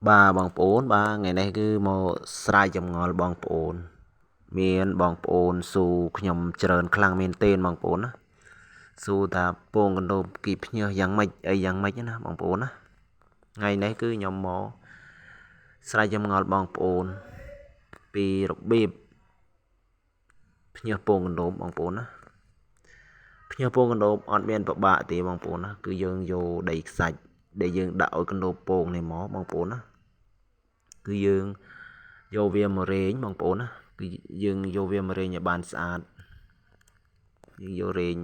បាទបងប្អូនបាទថ្ងៃនេះគឺមកស្រាយចម្ងល់បងប្អូនមានបងប្អូនស៊ូខ្ញុំច្រើនខ្លាំងមែនទែនបងប្អូនណាស៊ូថាពងកណ្ដូបគីភ្ញើសយ៉ាងម៉េចអីយ៉ាងម៉េចណាបងប្អូនណាថ្ងៃនេះគឺខ្ញុំមកស្រាយចម្ងល់បងប្អូនពីរបៀបភ្ញើសពងកណ្ដូបបងប្អូនណាភ្ញើសពងកណ្ដូបអត់មានពិបាកទេបងប្អូនណាគឺយើងយកដីខ្សាច់ដែលយើងដាក់ឲ្យកណ្ដូបពងនេះមកបងប្អូនណាគឺយើងយកវាមករែងបងប្អូនណាគឺយើងយកវាមករែងឲ្យបានស្អាតយើងយករែង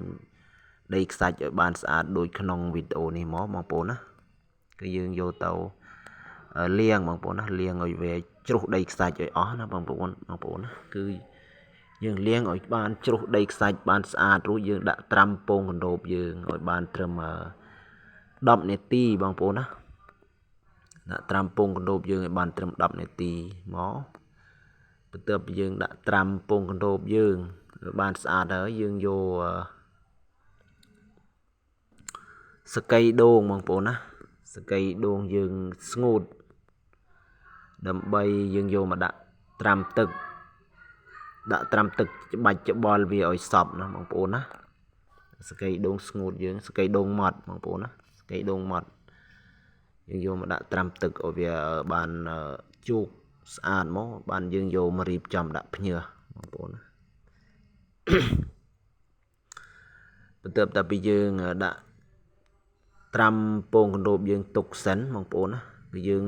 ដីខ្សាច់ឲ្យបានស្អាតដូចក្នុងវីដេអូនេះមកបងប្អូនណាគឺយើងយកទៅលាងបងប្អូនណាលាងឲ្យវាជ្រុះដីខ្សាច់ឲ្យអស់ណាបងប្អូនបងប្អូនណាគឺយើងលាងឲ្យបានជ្រុះដីខ្សាច់បានស្អាតរួចយើងដាក់ត្រាំពងកណ្ដូបយើងឲ្យបានត្រឹម10នាទីបងប្អូនណាដាក់ត្រាំពងកណ្ដូបយើងឲ្យបានត្រឹម10នាទីមកបន្ទាប់យើងដាក់ត្រាំពងកណ្ដូបយើងឲ្យបានស្អាតហើយយើងយកសកៃដូងបងប្អូនណាសកៃដូងយើងស្ងួតដើម្បីយើងយកមកដាក់ត្រាំទឹកដាក់ត្រាំទឹកច្បាច់ច្បល់វាឲ្យសព្វណាបងប្អូនណាសកៃដូងស្ងួតយើងសកៃដូងម៉ត់បងប្អូនណាសកៃដូងម៉ត់យើងយកមកដាក់ត្រាំទឹកឲ្យវាបានជោគស្អាតមកបានយើងយកមករៀបចំដាក់ភ្ញើសបងប្អូនណាបន្ទាប់តែពីយើងដាក់ត្រាំពងកណ្ដូបយើងទុកសិនបងប្អូនណាគឺយើង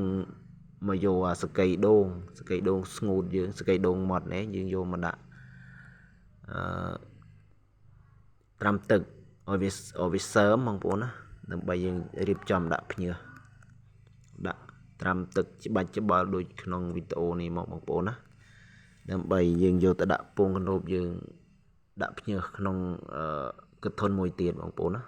មកយកអាសកៃដូងសកៃដូងស្ងួតយើងសកៃដូងម៉ត់នេះយើងយកមកដាក់អឺត្រាំទឹកឲ្យវាសើមបងប្អូនណាដើម្បីយើងរៀបចំដាក់ភ្ញើសដាក់ត្រាំទឹកច្បាច់ច្បល់ដូចក្នុងវីដេអូនេះមកបងប្អូនណាដើម្បីយើងយកទៅដាក់ពងកណ្ដូបយើងដាក់ភ្ញើសក្នុងកធុនមួយទៀតបងប្អូនណា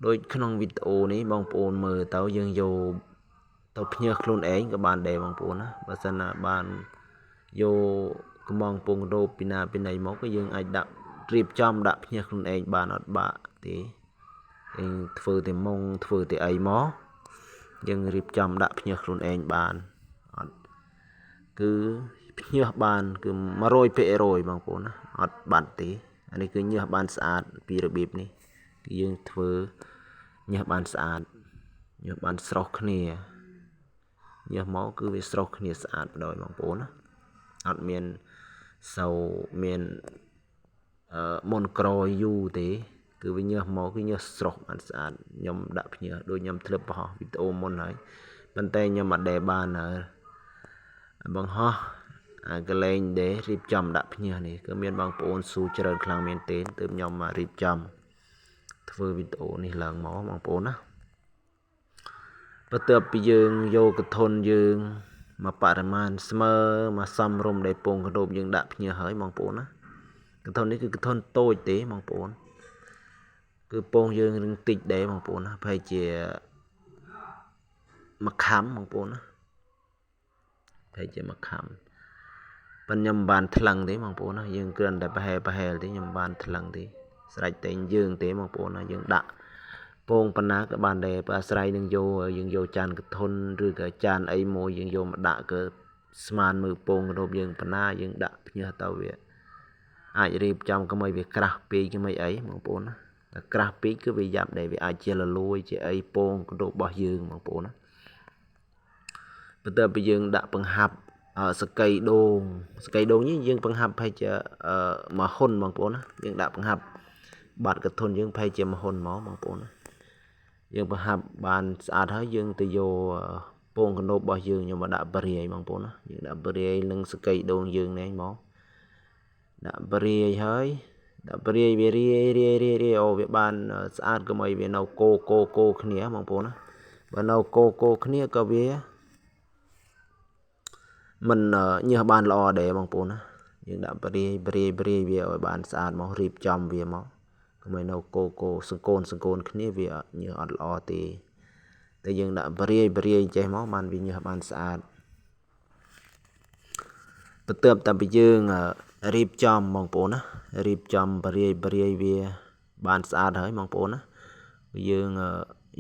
ដូចក្នុងវីដេអូនេះបងប្អូនមើលទៅយើងយកទៅភ្ញើសខ្លួនឯងក៏បានដែរបងប្អូនណាបើសិនណាបានយកកំងពងកណ្ដូបពីណាពីណីមកក៏យើងអាចដាក់រៀបចំដាក់ភ្ញើសខ្លួនឯងបានអត់បាក់ទេយើងធ្វើតែមុងធ្វើតែអីមកយើងរៀបចំដាក់ភ្ញើសខ្លួនឯងបានអត់គឺភ្ញើសបានគឺ100%បងប្អូនណាអត់បាត់ទេអានេះគឺញើសបានស្អាតពីរបៀបនេះគឺយើងធ្វើញើសបានស្អាតញើសបានស្រស់គ្នាញើសមកគឺវាស្រស់គ្នាស្អាតបណ្ដោយបងប្អូនណាអត់មានសូវមានមុនក្រោយយូរទេគឺវាញើសមកគឺញើសស្រស់បានស្អាតខ្ញុំដាក់ភ្ញើសដូចខ្ញុំធ្លាប់បង្ហោះវីដេអូមុនហើយប៉ុន្តែខ្ញុំអត់ដែលបានបង្ហោះអាកលែងដែលរៀបចំដាក់ភ្ញើសនេះគឺមានបងប្អូនស៊ូច្រើនខ្លាំងមែនទែនទើបខ្ញុំមករៀបចំធ្វើវីដេអូនេះឡើងមកបងប្អូនណាបន្ទាប់ពីយើងយកកធុនយើងមកបរិមាណស្មើមកសំរុំដែលពងកណ្ដូបយើងដាក់ភ្ញើសហើយបងប្អូនណាកធុននេះគឺកធុនតូចទេបងប្អូនគឺពងយើងរឹងតិចដែរបងប្អូនណាប្រហែលជាមួយខាំបងប្អូនណាប្រហែលជាមួយខាំប៉ុន្តែខ្ញុំមិនបានថ្លឹងទេបងប្អូនណាយើងគ្រាន់តែប្រហែលទេខ្ញុំមិនបានថ្លឹងទេស្រេចតែយើងទេបងប្អូនណាយើងដាក់ពងប៉ុណ្ណាក៏បានដែរបើអាស្រ័យនឹងយកយើងយកចានកធុនឬក៏ចានអីមួយយើងយកមកដាក់ក៏ស្មានមើលពងកណ្ដូបយើងប៉ុណ្ណាយើងដាក់ភ្ញើសទៅវាអាចរៀបចំកុំឲ្យវាក្រាស់ពេកកុំឲ្យអីបងប្អូនណាតែក្រាស់ពេកគឺវាយ៉ាប់ដែរវាអាចជាលលួយជាអីពងកណ្ដូបរបស់យើងបងប្អូនណាបន្ទាប់ពីយើងដាក់បង្ហាប់សកៃដូងសកៃដូងនេះយើងបង្ហាប់ប្រហែលជាមួយហ៊ុនបងប្អូនណាយើងដាក់បង្ហាប់បាត់កធុនយើងប្រហែលជាមួយហ៊ុនមកបងប្អូនណាយើងបង្ហាប់បានស្អាតហើយយើងទៅយកពងកណ្ដូបរបស់យើងយកមកដាក់បរិយាយបងប្អូនណាយើងដាក់បរិយាយនឹងសកៃដូងយើងនេះមកដាក់បរិយាយហើយដាក់បរិយាយវារាយរាយរាយរាយអូវាបានស្អាតកុំឲ្យវានៅកោកោកោគ្នាបងប្អូនណាបើនៅកោកោគ្នាក៏វាមិនញើសបានល្អដែរបងប្អូនណាយើងដាក់បរិយាយបរិយាយបរិយាយវាឲ្យបានស្អាតមករៀបចំវាមកកុំឲ្យនៅកោកោសង្គូនសង្គូនគ្នាវាញើសអត់ល្អទេតែយើងដាក់បរិយាយបរិយាយចេះមកបានវាញើសបានស្អាតបន្ទាប់តែពីយើងរៀបចំបងប្អូនណារៀបចំបរិយាយបរិយាយវាបានស្អាតហើយបងប្អូនណាយើង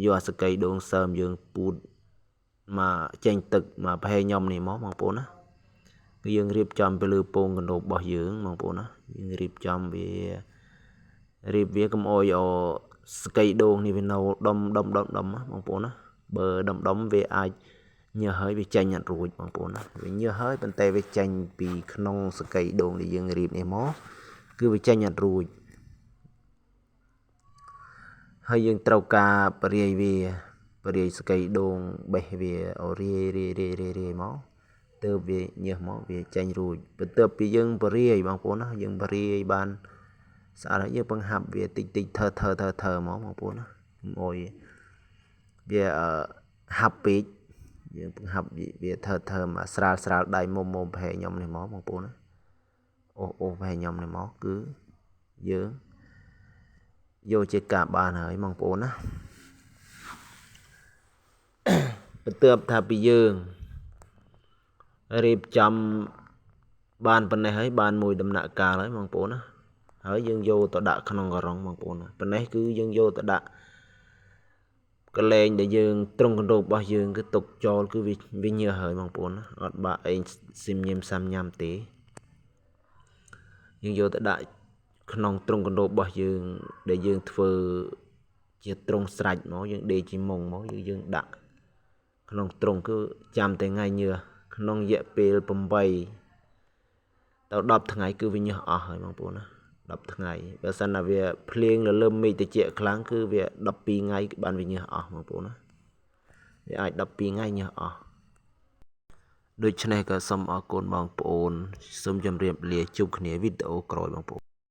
យកអាសកៃដូងសើមយើងពូត មកចេញទឹកមកប្រហែលខ្ញុំនេះមកបងប្អូនណាគឺយើងរៀបចំទៅលើពងកណ្ដូបរបស់យើងបងប្អូនណាយើងរៀបចំវារៀបវាកុំអោយស្កៃដូងនេះវានៅដុំដុំដុំដុំបងប្អូនណាបើដុំដុំវាអាចញើសហើយវាចេញអត់រួចបងប្អូនណាវាញើសហើយប៉ុន្តែវាចេញពីក្នុងសកៃដូងដែលយើងរៀបនេះមកគឺវាចេញអត់រួចហើយយើងត្រូវការបរាយវាបរាយសកៃដូងបេះវាឲ្យរាយរាយរាយរាយរាយមកទើបវាញើសមកវាចេញរួចបន្ទាប់ពីយើងបរាយបងប្អូនណាយើងបរាយបានស្អាតហើយយើងបង្ហាប់វាតិចតិចថើថើថើថើមកបងប្អូនណាកុំអោយវាហាប់ពេកយើងបង្ហាប់វាថើថើមកស្រាលស្រាលដៃមុំមុំប្រហែលខ្ញុំនេះមកបងប្អូនណាអូអូប្រហែលខ្ញុំនេះមកគឺយើងយកជាការបានហើយបងប្អូនណាបន្ទាប់ថាពីយើងរៀបចំបានប៉ុណ្ណេះហើយបានមួយដំណាក់កាលហើយបងប្អូនណាហើយយើងយកទៅដាក់ក្នុងការុងបងប្អូនណាប៉ុណ្ណេះគឺយើងយកទៅដាក់កលែងដែលយើងត្រង់កណ្ដូបរបស់យើងគឺទុកចោលគឺវាញើសហើយបងប្អូនណាអត់បាក់អីស៊ីមញឹមសាំញ៉ាំទេយើងយកទៅដាក់ក្នុងត្រង់កណ្ដូបរបស់យើងដែលយើងធ្វើជាត្រង់ស្រាច់មកយើងដេកជាមុងមកយើងដាក់ក្នុងត្រង់គឺចាំតែថ្ងៃញើសក្នុងរយៈពេល8ទៅ10ថ្ងៃគឺវាញើសអស់ហើយបងប្អូនណា10ថ្ងៃបើសិនណាវាភ្លៀងលលឹមមេឃត្រជាក់ខ្លាំងគឺវា12ថ្ងៃបានវាញើសអស់បងប្អូនណាវាអាច12ថ្ងៃញើសអស់ដូច្នេះក៏សូមអរគុណបងប្អូនសូមជម្រាបលាជួបគ្នាវីដេអូក្រោយបងប្អូន។